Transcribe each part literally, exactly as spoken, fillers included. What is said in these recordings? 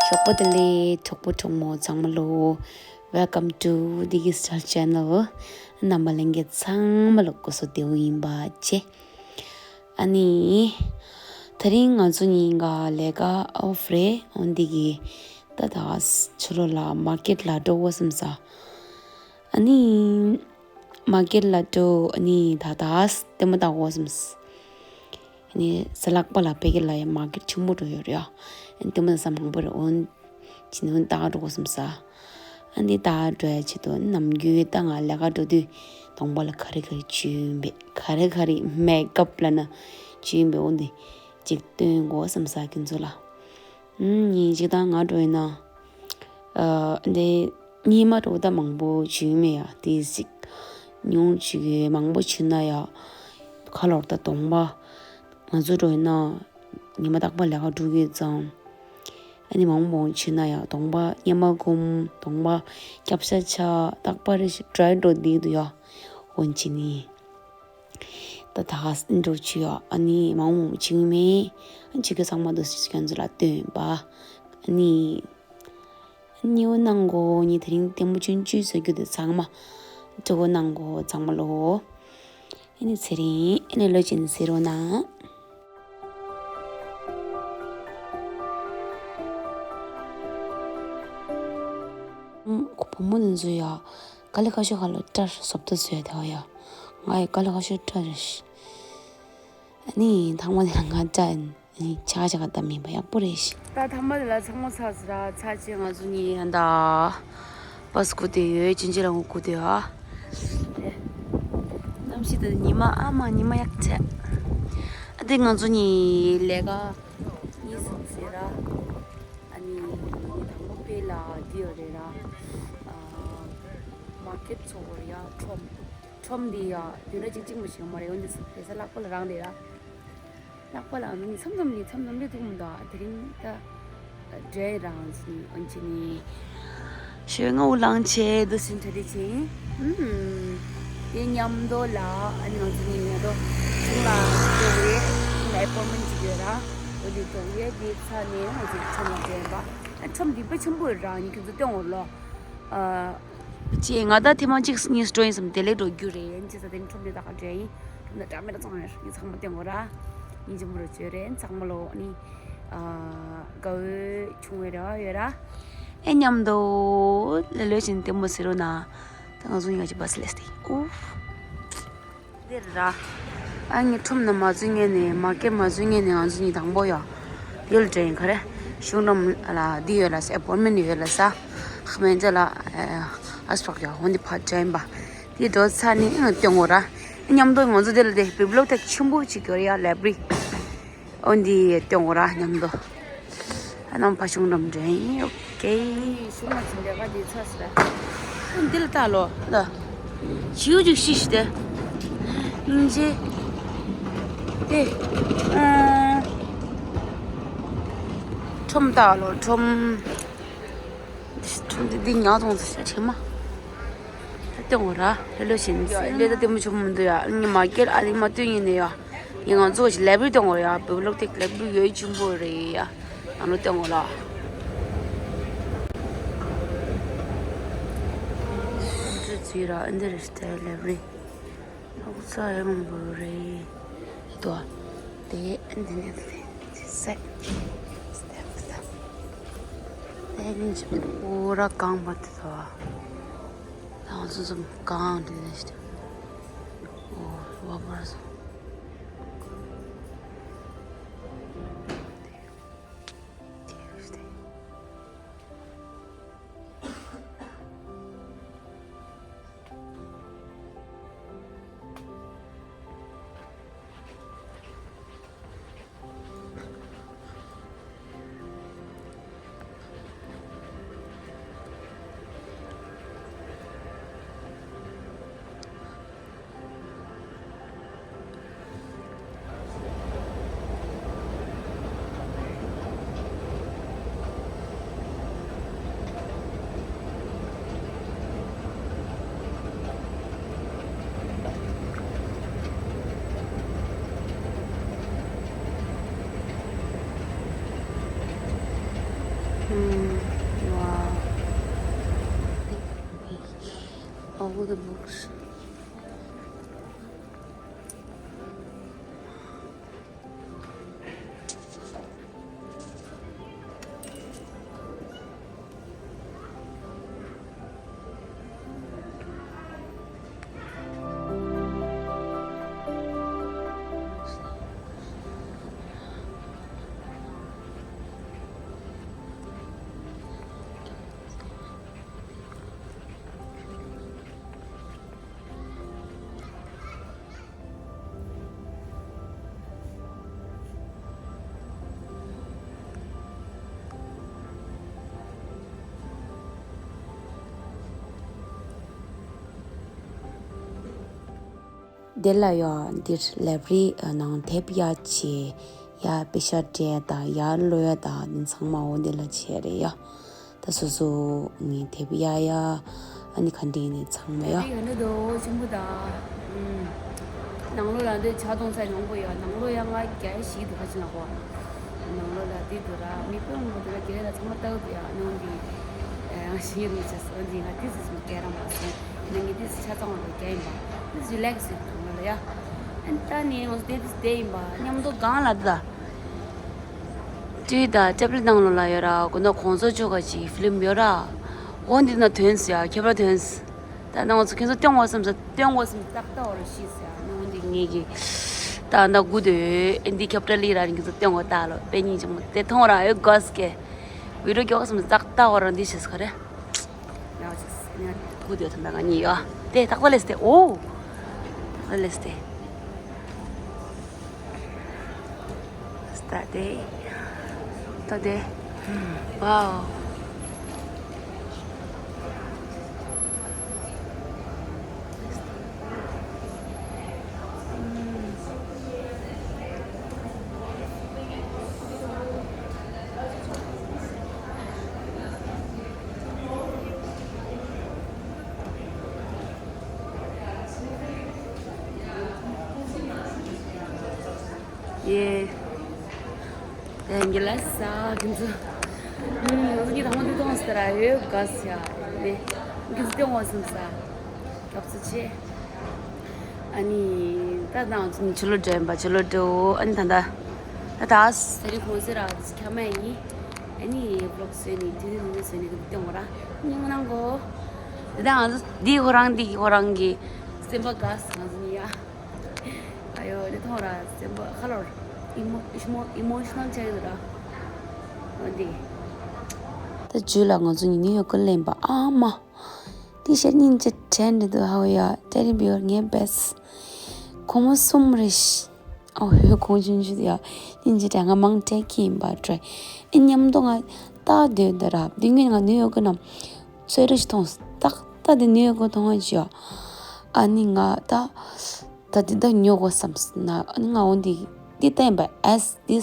ཞོགས་པ་བདེ་ལེགས་གྲོགས་པོ་གྲོགས་མོ་ཚང་མ་ལོ། Welcome to Digi Style Channel. རྣམ་པ་ལྷན་རྒྱས་ཚང་མ་ལོ་སྐུ་གཟུགས་བདེ་པོ་ཡིན་པ་བྱས། ཨ་ནི། དེ་རིང་ང་ཚོ་གཉིས་ཀ་ལས་ཀ་ཨོཕ་རེད། འོན་ཏེ་གི་ད་ད་ཕྱི་ལོགས་ལ་མར་ཀེཊ་ལ་འགྲོ་དགོས་བསམ་ས། ཨ་ནི། མར་ཀེཊ་ལ་འགྲོ། ཨ་ནི་ད་ད་ལྟད་མོ་ལྟ་དགོས་བསམ་ས། ཨ་ནི་གཟའ་ལྷག་པ་ལ་ཕ་གི་ལ་ཡང་མར་ཀེཊ་ཆེན་པོ་འགྲོ་ཡོད་རེད་ཡ། ཨ་ནི་ལྟད་མོ་ལྟ་ས་མང་པོ་རེད། འོན་ཅི་ནས་འོན་ལྟ་ག་འགྲོ་དགོས་བསམ་ས། ཨ་ནི་ལྟ་ག་འགྲོ་ཡ་ཆེད་དུ་ནམ་རྒྱུན་ད་ང་ལས་ཀ་འགྲོ་དུས་གདོང་པ་ལ་ག་རེ་ག་རེ་བྱུགས་ཡིན་པས། ག་རེ་ག་རེ་མེག་ཨབ་ལབ་ན་བྱུགས་ཡིན་པས། འོན་ཏེ་ཅིག་སྟོན་དགོས་བསམ་ས་ཁྱོད་ཚོ་ལ། ཨུམ། ངས་ཅིག་ད་ང་འགྲོ་ཡིན་ན། ཨ་འདི་སྙེ་མ་འགྲོ་ད་མང་པོ་བྱུགས་མེད་ཡ། དེ་ཅིག་ཉུང་བྱུགས་ཡོད། མང་པོ་བྱུགས་ན་ཡ། ཁ་ལོར་ད་གདོང་པ། ང་ཚོ་འགྲོ་ཡིན་ན། ཉི་མ་རྟག་པར་ལས་ཀ་འགྲོ་གི་ཙང་། ཨ་ནི་མང་པོ་བྱུགས་ན་ཡ་གདོང་པ་སྙེ་མ་སྐོམ། གདོང་པ་སྐྱབས་ཤ་ཆགས། རྟག་པར་ཌ་རའི་འགྲོ་བསྡད་འདུག་ཡ། འོན་ཅི་ནི། ད་ད་ག་འགྲོ་བྱུགས་ཡ། ཨ་ནི་མང་པོ་བྱུགས་མེད། ཨ་ནི་བྱུགས་ཡ་ཚང་མ་འདུག་སེ་ཁྱོད་ཚོ་ལ་སྟོན་པ། ཨ་ནི། ཉེ་བོ་གནང་གོ། ཉི་དེ་རིང་ལྟད་མོ་ཆུང་ཆུང་བཟོ་རྒྱུ་དེ་ཚང་མ་སྤྲོ་པོ་གནང་གོ་ཚང་མ་ལོ། ཨ་ནི་ཚེ་རིང་ཨ་ནི་ལོ་ཆེན་ཟེར་རོ་ན། ཁོ་བུ་མོ་འདི་ཚོ་ཡ། དཀའ་ལས་ཁག་ཤོས་ཁ་ལོ་སྐྲ་བཟོ་ལྟ་བཟོས་དེ་བ་ཡ། ང་ཡི་དཀའ་ལས་ཁག་ཤོས་སྐྲ་རེད། ཨ་ནི་ཐང་མ་དེ་ལ་ང་སྐྲ་ཡིན། ཨ་ནི་ཆ་ཆ་ག་ད་མིན་པ་ཡག་པོ་རེད་ཤི། ད་ཐང་མ་དེ་ལ་ཚང་མ་ཚར་ཟེར་ར་ཚར་ཅེ་ང་ཚོ་གཉིས་ཡང་ད་བ་སི་སྒུག་བསྡད་ཡོད། ཅིན་ཅི་ལ་ངོ་སྒུག་བསྡད་ཡོད། ཨ་གནམ་གཤིས་དེ་ཉི་མ་ཨ་མ་ཉི་མ་ཡག་ཆེ། ཨ་དེ་ང་ཚོ་གཉིས་ལས་ཀ་གཉིས་སོང་ཟེར་ར། ཨ་ནི་ངེད་གཉིས་དང་པོ་དཔེ་ལ་འདི་ཡོད་རེད་ར། ཨ་མར་ཀེཊ་ཚོགས་པར་ཡ་ཁྲོམ། ཁྲོམ་འདི་ཡ་དུས་ན་གཅིག་གཅིག་མོ་ཞིག་མ་རེད། འོན་ཏེ་རེས་གཟའ་ལྷག་པ་ལ་རང་རེད་ར། ལྷག་པ་ལ་ཨ་ནི་མཚམས་མཚམས་ནི་མཚམས་མཚམས་རེད་འདུག་མི་འདུག་དེ་རིང་ད་འདྲེ་རང་ཟིན་འོན་ཅི་ནི། ཞོལ་ངའུ་ལང་ཆེ་འདུག་སེ་འདྲ་རེད་ཅིང་། ཨུམ། དེ་མཉམ་དུ་ལ་ཨ་ནི་ང་ཚོ་གཉིས་ཉལ་དུ་ཆུང་ལ་འགྲོ་བའི་ཆུང་ལ་ཨེ་པོན་མེན་ཅིག་ཡོད་ར། འོ་དེ་འགྲོ་བའི་དེ་ཚ་ནས་ང་ཚོ་ཁྲོམ་ལ་འགྲོ་ཡིན་པ། ཨ་ཁྲོམ་འདི་དཔེ་ཆེན་པོ་ཡོད་ར། ཉིན་ཁྱོད་ཚོ་སྟོན་འོར་ལོ། ཨ། ཅེས་ང་ད་ཐེངས་མ་གཅིག་གཉིས་སུ་འགྲོ་ཡིན་བསམ་དེ་ལས་འགྲོ་རྒྱུ་རེད། ཡིན་ཅི་ས་དེ་ནི་ཁྲོམ་འདི་ད་ག་འདྲ་ཡིན། ཁྲོམ་ད་འདྲ་མི་འདྲ་ཚང་ཡོད་ར། ངས་ཚང་མ་སྟོན་འོར་ར། ཉིན་གཅིག་མོ་རུ་བྱོས་རེད། ཚང་མ་ལོ་ནི། ཨ། དགའ་བོ་ཆུང་བའི་རེ་བ་ཡོད་ར། ཨེ་མཉམ་དུ་ལ་ལོས་བཞིན་ལྟད་མོ་ཟེར་རོ་ན། ད་ང་ཚོ་གཉིས་ཀྱི་བ་སི་ལས་ཏེ་ཨུ། འདིར་ར། ཨ་ངའི་ཁྲོམ་ན་མ་འཛུལ་ངེས་ནས་མ་སྐད་མ་འཛུལ་ངེས་ནས་ང་ཚོ་གཉིས་དང་པོ་ཡ། ཡུལ་འདྲ་ཡིན་ག་རེ། གཞུང་འགྲམ་ལ་འདི་ཡོད་ལ་ས་ཨེ་པོན་མེན་ཡོད་ལ་ས། ཁ་མེན་ཅ་ལ་ཨ་སྤག་ཡ་འོན་ཏེ་ཕ་འདྲ་ཡིན་པ། དེ་འགྲོ་ཚར་ནས་ཨང་སྟོན་འོར་ར། མཉམ་དུ་ང་ཚོ་དེ་ལ་དེ་བིབ་ལོག་ཐེག་ཆེན་པོ་ཅིག་ཡོད་ཡ་ལའི་བྷི་རི། འོན་ཏེ་སྟོན་འོར་ར་མཉམ་དུ། ཨ་ནམ་ཕ་གཞུང་འགྲམ་འདྲ་ཡིན། ཨོ་ཀེ། ཨེ་གཞུང་ལ་ཚིག་འདེབས་ཀ་དེ་ཚར་ཟེར། འདི་ལ་ལྟ་ལོ་ལ། བྱིའུ་ཅིག་ཤི་ཤི་སྟེ། སྙིང་རྗེ། དེ། ཨ། ཁྲོམ་ལྟ་ལོ་ཁྲོམ། ཁྲོམ་དེ་འདི་ཉག་གཏོང་ཚེ་ཆེ་མ། ད་སྟོན་འོར་ར་ལེ་ལོ་བྱེད་ནི་ལེ་ད་ལྟད་མོ་ཆུང་མི་འདུག་ཡ། ངས་མ་སྐྱེལ་ཨ་ལི་མ་སྟོན་ཡིན་ནི་ཡ། ངས་ང་ཚོ་ཞིག་ལའི་བྷི་རི་སྟོན་འོར་ཡ། བིབ་ལོག་ཐེག་ལའི་བྷི་རི་ཡོད་ཆེན་པོ་རེད་ཡ། ང་ལོ་སྟོན་འོར་ལ། འདི་ཚོའི་ར་འདི་རེད་ལའི་བྷི་རི། ཨོ་ས་ཡ་མང་པོ་རེད་དོ། དེ་འདི་ནས་དེ་སེ་སྟེ་སྟེ། དེ་ནི་ཅི་པོ་ར་གང་བར་དུ་དོ། ང་ཚོ་ཚོ་གང་འདི་ནས་ཤི། ཨོ་བ་བར་སོང་། དེ་ཡོད་དེ། The books. འདི་ལ་ཡ་འདིར་ལའི་བྷ་རི་ནང་དེབ་ཡ་ཆེ་ཡ་པེ་ཤ་སྤྲད་དང་ཡ་ཀློག་ཡ་དང་འདི་ཚང་མ་འོ་འདི་ལ་ཆེ་རེད་ཡ། ད་སོ་སོ་ངའི་དེབ་ཡ་ཡ་ཨ་ནི་ག་འདྲ་ནས་ཚང་མ་ཡ། ཡ་འདི་འདུག་ཆེན་པོ་དང་། ནང་ལོགས་ལ་འདི་ཆ་གཏོང་ས་མང་པོ་ཡོད། ནང་ལོགས་ཡ་ང་རྒྱ་ཞིག་འདུག་ཁ་ཅིག་ལ་གོ། ནང་ལོགས་ལ་འདི་འདུག་ར། མི་དཔོན་མང་པོ་འདུག་ར། རྒྱ་ལ་ཚང་མ་ལྟ་གི་འདུག་ཡ། ནང་འདི་ཡང་ཞིག་རུ་ཆ་སོ་འདི་ང་འདི་སི་སི་རྒྱ་ར་མ་སོང་། ནང་གི་འདི་སི་ཆ་ཚང་བ་རྒྱ་ཡིན་པ། འདི་སི་རི་ལེག་སི་ཐོང་ལ་ཡ། ཨན་ད་ནི་ང་འདི་སི་དེ་ཡིན་པ་མཉམ་དུ་གང་ལ་འདི་ད། ཏི་ཝི་དང་ཊེབ་ལེཊ་ནང་ལོགས་ལ་ཡོད་ར། དགོང་དག་གོང་ཚོ་ཆོ་ག་ཅིག་ཕི་ལིམ་ཡོད་ར། འོ་འདི་ན་ཐོན་སོང་ཡ། ཁྱད་པར་ཐོན་སོང་། ད་ནང་ཚོ་ཁྱེད་ཚོ་སྟོན་དགོས་བསམ་ས་སྟོན་དགོས་བསམ་ཏག་ཏག་འོ་ར་ཤི་སོང་ཡ། ནང་འདི་ངེད་ཀྱི་ད་ད་དགུ་དེ་འདི་ཁྱབ་བསྒྲགས་ལི་ར་རིང་ཁྱེད་ཚོ་སྟོན་དགོས་ད་ལོ་དཔེ་སྙིང་རྗེ་མོ་དེ་མཐོང་ར་ཨེ་དགོས་ཀྱི། བི་ཌིའོ་མགྱོགས་བསམ་ས་ཏག་ཏག་འོ་ར་འདི་ཤི་སོང་ག་རེ། ཡག་ཅིག་ཡག་ཀུ་དེ་ཐོན་པ་ང་གཉིས་ཡོད། དེ་ཏག་ཏག་ལས་ཏེ་ཨོ། ཏག་ཏག་ལས་ཏེ། སྟ་དེ། ཏ་དེ། ཝའོ། ཡེ། དེ་ངི་ལ་ས་ཁྱིམ་ཚུ། ངི་དང་མོ་དུ་ཏོང་སྟེ་ར་ཡོད་ག་ས་ཡ། ནི་ཁྱིམ་ཚུ་ཏེ་ངོ་སིམ་ས། སྐབས་སུ་ཆེ། ཨ་ནི་ད་ང་ཚོ་ནི་ཆུ་ལོ་འདྲེན་པ་ཆུ་ལོ་འདྲེའོ། ཨ་ནི་ད་ད་ད་ད་ས་རི་ཁོང་སེ་ར་ཁྱ་མ་ཡིན། ཨ་ནི་བློག་སེ་ནི་དེ་དེ་ནི་སེ་ནི་ཏེ་ངོ་ར་ཉིང་ནང་གོ། ད་ང་ཚོ་འདི་ཁོ་རང་འདི་ཁོ་རང་གི་སེམས་པ་དགའ་སང་ཡ། ཨ་ཡོ་ནི་ཐོང་ར་སེམས་པ་ཁ་ལོར་ཨི་མོ་ཨི་མོ་ཨི་མོ་ཤི་ནལ་ཆགས་ཡོད་ར། འོ་འདི། ད་ཇུ་ལ་ང་ཚོ་ཉི་ནི་ཡོ་ཀི་ལེན་པ་ཨ་མ། དེ་ཤར་སྙིང་རྗེ་དྲན་འདྲི་འདུག་ཧའོ་ཡ་ཏེ་རི་བི་ཡོར་ངའི་བེས། ཁོ་མོ་གསུམ་རེ་ཤི། ཨོ་ཧོ་ཁོང་ཆུང་ཆུང་ཡ། སྙིང་རྗེ་དྲན་ང་མང་སྤྲད་ཀྱི་ཡིན་པ་དྲན། ཨེ་མཉམ་དུ་ང་ལྟ་སྡོད་འདི་ར་འདི་ངས་ང་ནིའུ་ཡོག་གི་ནང་ཚོད་རེ་ཞིག་མཐོང་སོང་ཏག་ཏག་འདི་ནིའུ་ཡོག་གི་མཐོང་བ་ཅི་ཡ། ཨ་ནི་ང་ད་ད་འདི་ད་ཉོ་དགོས་བསམ་སོང་ན་ཨ་ནི་ང་འོ་འདི་འདི་ལྟ་ཡིན་པ་ཨེས་འདི་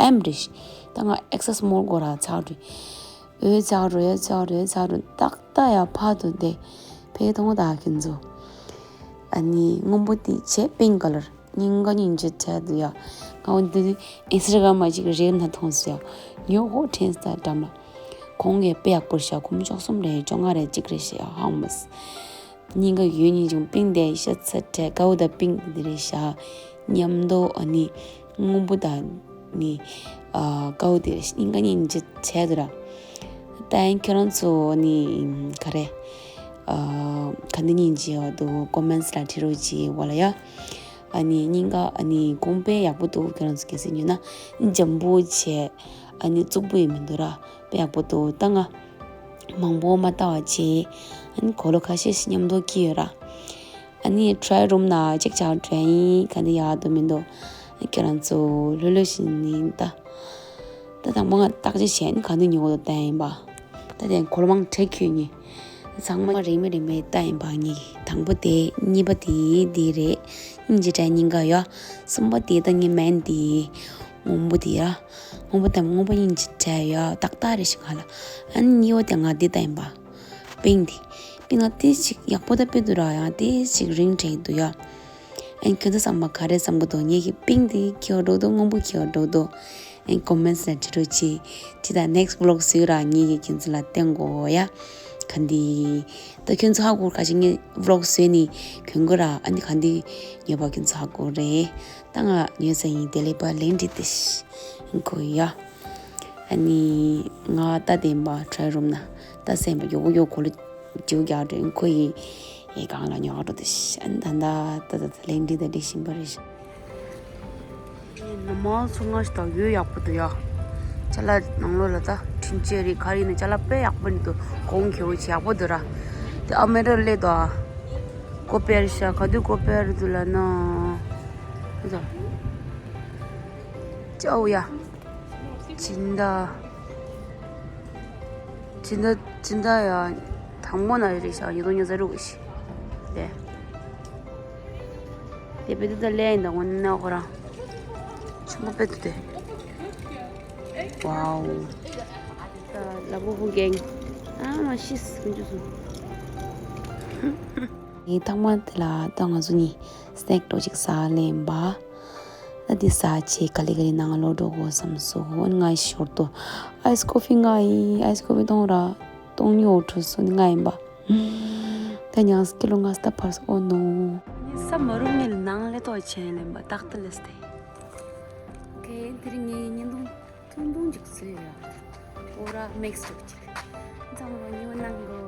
ཨེམ་རེ་ཤི། ད་ང་ཨེག་སེ་སི་མོལ་དགོས་ར་ཚར་རེད། འོད་ཆགས་རོ་འོད་ཆགས་རོ་འོད་ཆགས་རོ་ཏག་ཏག་ཡ་ཕར་དུ་བསྡད། ཕེ་ཐོང་ད་ཁྱེད་ཚོ། ཨ་ནི་སྔོན་པོ་དེ་བྱས་པིང་ཀ་ལར་སྙིང་ག་སྙིང་རྗེ་བྱས་འདུག་ཡ། ང་འོ་འདི་ཨིན་སི་ཊ་གྷ་རམ་མ་ཅིག་རེག་ན་མཐོང་སོང་ཡ། ཉོ་ཧོ་ཕྲན་ས་འགྲམ་ལ། གོང་གི་དཔེ་ཡག་པོ་ཤ་ཁོམ་ཅོག་གསུམ་རེ་ཅོ་ལྔ་རེ་གཅིག་རེ་ཤ་ཡ་ཧང་མ་སི། སྙིང་ག་ཡོད་སྙིང་ཅུང་པིང་དེ་ཤ་ཚ་དྲེ་ཀའུ་ད་པིང་དེ་རེ་ཤ། མཉམ་དུ་ཨ་ནི་སྔོན་པོ་ད་ནི་ཨ་ཀའུ་དེ་རེ་སྙིང་ག་སྙིང་རྗེ་བྱས་དུ་ར། ད་ཡིན་ཁྱོད་རང་ཚོ་ནི་ག་རེ་ཨ་ག་འདི་སྙིང་རྗེ་བ་འདུག་ཀོ་མེན་སི་ལ་བྲིས་རོགས་གྱིས་བ་ལ་ཡ། ཨ་ནི་སྙིང་ག་ཨ་ནི་གོང་དཔེ་ཡག་པོ་འདུག་ཁྱོད་རང་ཚོ་གལ་སྲིད་ཉོས་ན་འཇམ་པོ་བྱས་ཨ་ནི་རྩུབ་པོ་ཡིན་མི་འདུག་ར། དཔེ་ཡག་པོ་འདུག་ད་ང་མང་པོ་མ་ལྟ་བ་བྱས། ཨ་ནི་གོ་ལོ་ཁ་ཤས་ཤིག་མཉམ་དུ་འཁྱེར་ཡོད་ར། ཨ་ནི་ཊ་རའི་རུམ་ན་ཅིག་ཅར་དྲན་ཡིན་ག་འདི་ཡག་འདུག་མི་འདུག་ཁྱེད་རང་ཚོ་ལྷོད་ལྷོད་བཞིན་ཡིན་ད། ད་དང་པོ་ང་བརྟག་དཔྱད་བྱས་ནི་ག་འདི་ཉོ་དགོས་འདུག་བལྟས་ཡིན་པ། ད་དེ་གོ་ལོ་མང་དྲན་ཁྱོད་ཉིད། ཚང་མ་རིང་མོ་རིང་མོ་བལྟས་ཡིན་པ་ངེད་ཀྱི་དང་པོ་དེ་གཉིས་པ་དེ་འདི་རེད། སྙིང་རྗེ་དྲན་སྙིང་ག་ཡོད། གསུམ་པ་དེ་ད་ངའི་སྨན་དེ། སྔོན་པོ་དེ་ཡ། སྔོན་པོ་དང་སྔོན་པོ་སྙིང་རྗེ་དྲན་ཡོད་ཏག་ཏག་རེད་ཤི་ང་ལ། ཨ་ནི་གཉིས་པ་དེ་ང་འདི་ལྟ་ཡིན་པ། པིང་དེ། པིང་ལ་ཏི་ཞིག་ཡག་པོ་ད་པི་འདུག་ར་ཡང་ཏི་ཞིག་རིང་དྲན་འདུག་ཡ། ཨན་ཁྱོད་ཚོ་ཚང་མ་ག་རེ་བསམ་གི་འདུག་ངེད་ཀྱི་པིང་དེ་ཁྱེར་འགྲོ་འདུག་སྔོན་པོ་ཁྱེར་འགྲོ་འདུག་ཨན་ཀོ་མེན་སི་ལ་བྲིས་རོགས་གྱིས། ཁྱེད་ད་ནེག་སི་ཝི་ལོག་བཟོས་ར་ངེད་ཀྱི་ཁྱེད་ཚོ་ལ་བསྟན་དགོས་ཡ། ག་འདི། ད་ཁྱོད་ཚོ་ཧ་གོ་ག་ཞིག་ངས་vlog་བཟོས་ནི་གྱོན་གོ་ར། ཨ་ནི་ག་འདི་ཉོས་པ་ཁྱོད་ཚོ་ཧ་གོ་རེད། ད་ང་ཉོས་ས་ཡིན། དེ་ལས་པ་ལེན་འདི་དེ་ཤི་ཁོ་ཡ། ཨ་ནི་ང་ད་དེན་པ་try room་ན་ད་སེམས་པ་ཡོ་གོ་ཡོ་གོ་ལ་ཇིའུ་རྒྱག་འགྲོ་ཁོ་ཡི་ཨེ་གང་ལ་ཉོ་འགྲོ་དེ་ཤི། ཨ་ནི་ད་ད་ད་ད་ལེན་འདི་ད་འདི་བཞིན་པ་རེད་ཤི། ནོར་མལ་ཚོ་སྔ་ཞིག་དང་ཡོད་ཡག་པོ་འདུག་ཡ། ཅ་ལག་ནང་ལོགས་ལ་ད་འཕྲིན་ཆས་རིགས་ག་རེ་ཡིན་ན་ཅ་ལག་དཔེ་ཡག་པོ་ནི་འདུག་གོང་ཁེ་བོ་ཆེ་ཡག་པོ་འདུག་ར། དེ་ཨ་མེ་ར་ལེ་དོ། ཀོ་པེར་ཤ་ག་དུས་ཀོ་པེར་འདུག་ལ་ན། ཨ་ཙ། ཅའོ་ཡ། སྦྱིན་བདག་སྦྱིན་བདག་སྦྱིན་བདག་ཡ། དང་པོ་ན་རེད་ཤག་ཉིས་སྟོང་ཉི་ཤུ་རྩ་དྲུག་གི་ཤི། ལེ། དེ་བེ་དེ་ད་ལེ་ཡིན་ད་ངོ་ནི་ན་ཁོ་རང་། ཆུ་མོ་བེ་དུ་དེ། ཝའོ། ད་ལ་བུ་བུ་གེང་། ཨ་མ་ཤིས་ཀུན་ཅུ་སུ། ངའི་ཐག་མ་དེ་ལ་ད་ང་ཚོ་གཉིས་སྣེག་འགྲོ་ཅིག་ཟ་ལེན་པ། ད་འདི་ཟ་ཆེ་ག་ལེ་ག་ལེ་ནང་ལོག་འགྲོ་དགོས་བསམ་སོང་། ང་ཞོར་དུ་ཨའི་སི་ཀོ་ཕི་ང་ཡི་ཨའི་སི་ཀོ་ཕི་གཏོང་ར་གཏོང་ཉོ་འགྲོ་སོང་ནི་ང་ཡིན་པ། ད་ཉང་སི་ཀི་ལོ་ང་སྟ་ཕར་སོ་ཨོ་ནོ། ངས་ས་མ་རུབ་ངས་ནང་ལས་ཏོག་ཆེན་ལེན་པ་ཏག་ཏག་ལས་ཏེ། ཁེ་དེ་རིང་ངའི་བརྙན་ཐུང་ཐུང་ཐུང་ཅིག་བཟོས་ཡོད། ཨོ་ར་མེག་སི་ཅོག་ཅིག་ཚང་མ་ཉིན་གནང་གོ།